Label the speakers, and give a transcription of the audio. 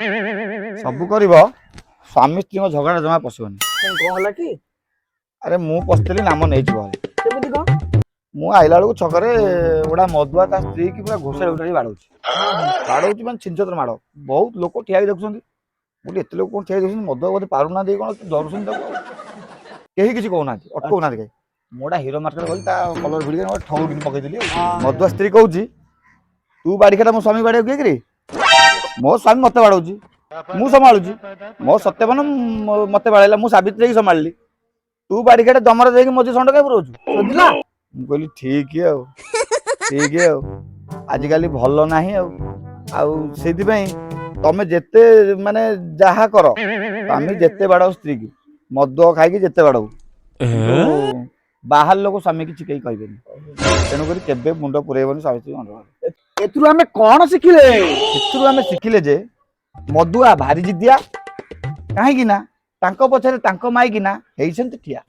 Speaker 1: ସବୁ କରିବ, ସ୍ୱାମୀ ସ୍ତ୍ରୀଙ୍କ ଝଗଡ଼ା ଜମା ପଶିବନି।
Speaker 2: କାଇଁ, କଣ ହେଲା କି?
Speaker 1: ଆରେ, ମୁଁ ପଶିଥିଲି, ନାମ ନେଇଯିବ ଘରେ।
Speaker 2: କେମିତି କଣ?
Speaker 1: ମୁଁ ଆଇଲା ବେଳକୁ ଛକରେ ଗୋଟା ମଦୁଆ ତା ସ୍ତ୍ରୀ କି ପୁରା ଘୋଷାଡ଼ି ଘୋଷାଡ଼ି ବାଡ଼ଉଛି ବାଡ଼ଉଛି, ମାନେ ଛିଞ୍ଚତ୍ର ମାଡ଼। ବହୁତ ଲୋକ ଠିଆ ହେଇ ଦେଖୁଛନ୍ତି। ମୁଁ କହିଲି, ଏତେ ଲୋକ କଣ ଠିଆ ହେଇ ଦେଖୁଛନ୍ତି? ମଦୁଆ ବୋଧେ ପାରୁନାହାନ୍ତି କି କଣ, ଡରୁଛନ୍ତି ତାକୁ ଆଉ। କେହି କିଛି କହୁନାହାନ୍ତି, ଅଟକଉନାହାନ୍ତି କେହି। ମୁଁ ଗୋଟା ହିରୋ ମାର୍କେଟ ଗଲି, ତା କଲର ଭିଡ଼ିକି ଗୋଟେ ଠଉ କିନି ପକେଇଦେଲି। ଆଉ ମଦୁଆ ସ୍ତ୍ରୀ କହୁଛି, ତୁ ବାଡ଼ି ଖେଟା ମୋ ସ୍ୱାମୀ ବାଡ଼ିବାକୁ କିଏ କିରେ? ମୋ ସ୍ୱାମୀ ମତେ ବାଡ଼ଉଛି, ମୁଁ ସମ୍ଭାଳୁଛି। ମୋ ସତ୍ୟବାନ ମତେ ବାଡ଼େଇଲା, ମୁଁ ସାବିତ୍ରୀ ହେଇକି ସମ୍ଭାଳିଲି। ତୁ ବାଡ଼ି ଖେଟା ଦମରେ ଦେଇକି ମଝି ଷଣ୍ଢ କାଇଁ ପୁରଉଛୁ?
Speaker 2: ଶୋଧିଲା।
Speaker 1: ମୁଁ କହିଲି, ଠିକ ଆଉ, ଠିକ ଆଉ, ଆଜିକାଲି ଭଲ ନାହିଁ ଆଉ। ଆଉ ସେଇଥିପାଇଁ ତମେ ଯେତେ ମାନେ ଯାହା କର, ସ୍ୱାମୀ ଯେତେ ବାଡ଼ାଉ ସ୍ତ୍ରୀ କି, ମଦ ଖାଇକି ଯେତେ ବାଡ଼ାଉ, କିନ୍ତୁ ବାହାର ଲୋକ ସ୍ୱାମୀ କିଛି କେହି କହିବେନି। ତେଣୁକରି କେବେ ମୁଣ୍ଡ ପୁରେଇବନି ସ୍ୱାମୀ ସ୍ତ୍ରୀ ମଣ୍ଡ।
Speaker 2: ଏଥିରୁ ଆମେ କଣ ଶିଖିଲେ?
Speaker 1: ଏଥିରୁ ଆମେ ଶିଖିଲେ ଯେ ମଦୁଆ ଭାରି ଜିଦିଆ, କାହିଁକି ନା ତାଙ୍କ ପଛରେ ତାଙ୍କ ମାଇକିନା ହେଇଛନ୍ତି ଠିଆ।